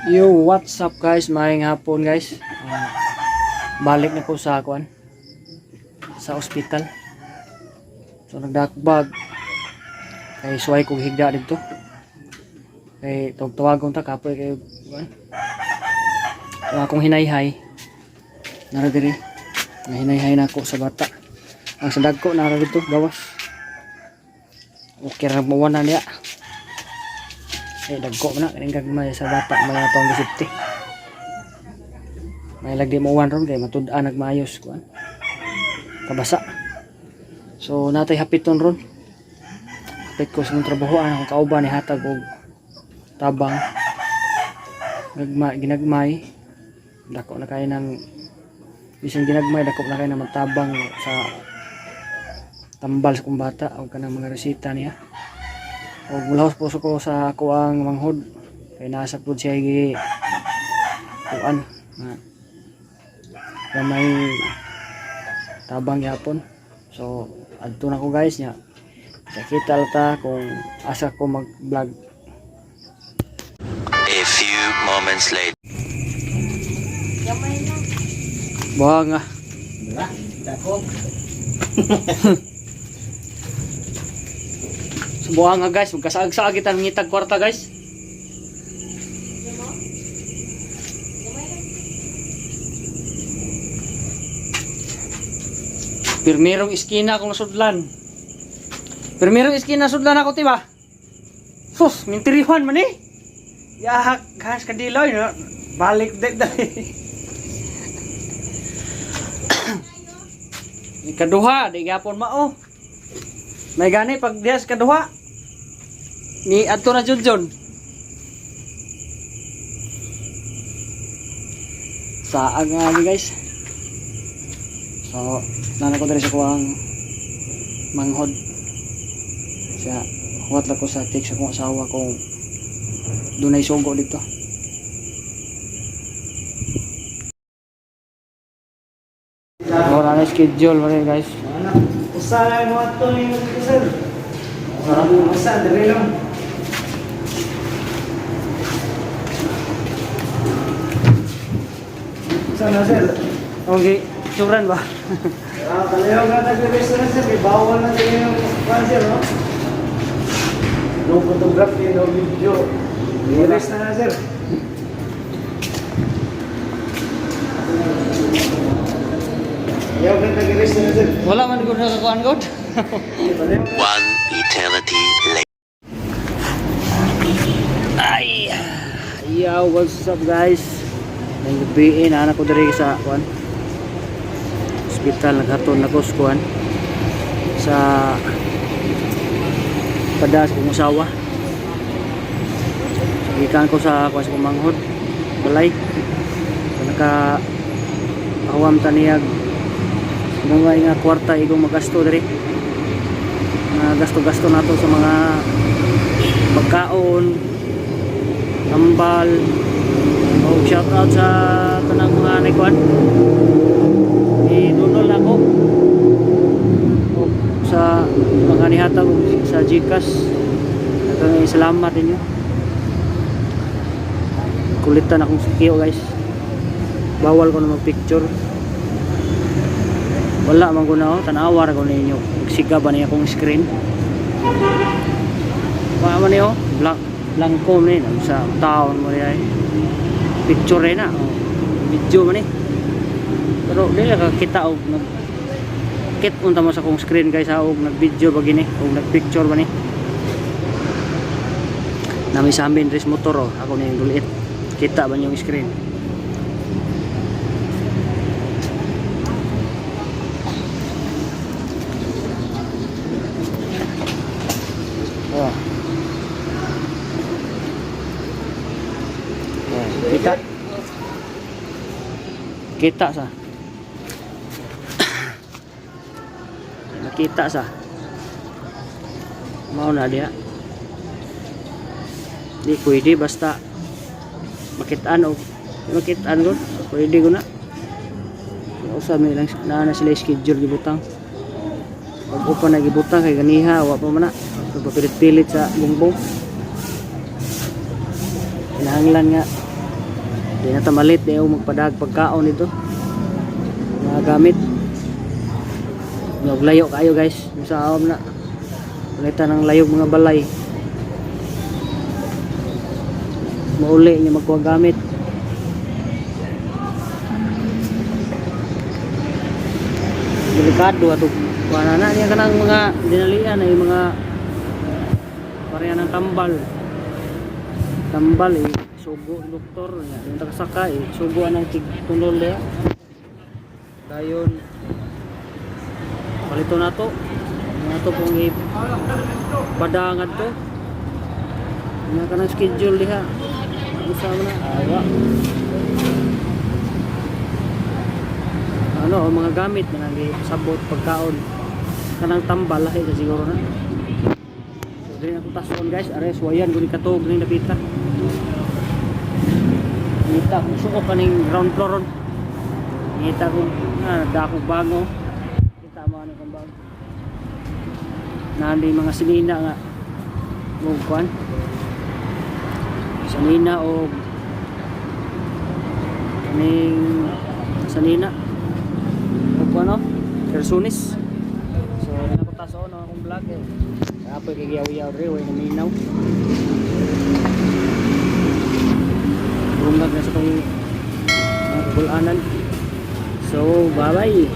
Yo, what's up guys? Maayong hapon guys. Balik na ko sa kuan sa ospital. So nagdakbag kay suway kog higda didto. Kay tawag-tawagon ta kapoy kay kuan. So akong hinayhay nara diri. Nga hinayhay na ako sa bata. Ang sa dagko nara dito gawas. Okay ra mo na niya. Eh, dagko man na kaning gagmay sa bata may atong gisipti. May lagdi mo wan ron kay matud-an nagmaayos kuan. Kabasa. So natay hapiton ron. Hapit ko sa mong trabahoan akong kauban ni hatag og tabang. Gagmay, ginagmay. Dako na kay ng bisan ginagmay, dako na kay ng magtabang sa tambal sa kong bata o kanang mga resita niya. Og mulahos po ko sa akuang manghod kay nasa pud siya gi kuan nga gamay tabang yapon. So adto na ko guys nya. Kita ta kung asa ko mag-vlog. A few moments later. Buha nga. Diba? Dako. So buha nga guys, magkasaag-saag kita ngitag kwarta guys. Pirmirong iskina akong nasudlan. Pirmirong iskina nasudlan ako, tiba? Sus, mintirihan man eh. Yahak, gas kadiloy, no? Balik dek dali. Ikaduha, di gapon mao. May gani pag diyas kaduha. Ni adto na jud jud. Saag nga ni guys. So, nana ko diri sa kuang manghod. Siya, huwat lang ko sa text sa akong asawa kung dunay sugo dito. Wala na schedule mo rin guys. Ano? Usa na mo ato ni sir. Usa diri lang. Usa na sir. Okay, suran ba? Ah, kalayo nga nagre-rest na sir, kay bawal na diri yung kuan sir, no? No photography, no video. Rest na na sir. Ayaw ka nag-rest na sir. Wala man gud nakakuan god. One eternity later. Ay! Yo, what's up guys? May gabi eh, naanak ko diri sa kuan. Hospital naghaton na ko sa kuan sa padas kong usawa. So, gikan ko sa kuan sa kumanghod balay. So, naka awam taniyag mga nga kwarta igong magasto diri. Mga gasto-gasto nato sa mga pagkaon, tambal, o shout out sa tanang mga naikuan idunol ako o sa mga nihatag og sa GCash. Daghang salamat ninyo. Kulitan akong sukiyo guys, bawal ko na mag picture. Wala man ko na oh, tanawa ra ko ninyo. Siga ba niya akong screen? Wa man niyo black blanco man ni sa taon mo niya eh. Picture rin na oh. Video man eh, pero dili ka kita og nag kit unta mo sa akong screen guys ha, og nag video ba gini og nag picture ba ni nami sa amin res motor oh. Ako ni dulit, kita ba yung screen? Oh. Oh, kita. Kita sa. Nakita sa. Mao na diha. Di pwede basta makitaan o makitaan ko. Pwede ko na. Usa may lang na na sila schedule gibutang. Pag upa na gibutang kay ganiha wa pa man na. Pagpapilit-pilit sa bumbong. Kinahanglan nga Di na ta malit di ako magpadag pagkaon nito. Mga gamit. Nyog layo kayo, guys. Sa awam na. Palitan ng layog mga balay. Mauli niya magkuha gamit. Delikado ato. Kuha na niya kanang mga dinalian ay mga pareha ng tambal. Tambal eh. Sugo doktor niya. Yung tagasaka eh. Sugo ang tigtunol niya. Dayon palito na to. Ano to kung ipadangad to. Nga ka ng schedule diha. Usa man na. Awa. Ano, ang mga gamit na sabot pagkaon. Kanang tambal lahi na siguro na. So, dili na tason, guys. Ares wayan guni katog ning napita. Ngita kung suko kaning ground floor ron. Ngita kung dako bango. Kita mo ano kung bago. Nandi mga sinina nga mug kuan. Sanina o kaning sanina o kuan no? Kersunis. So, na ko taso no akong vlog eh. Kapoy kay giyaw-yaw re way naminaw. Bungag na sa tong mga kabulanan. So, bye-bye.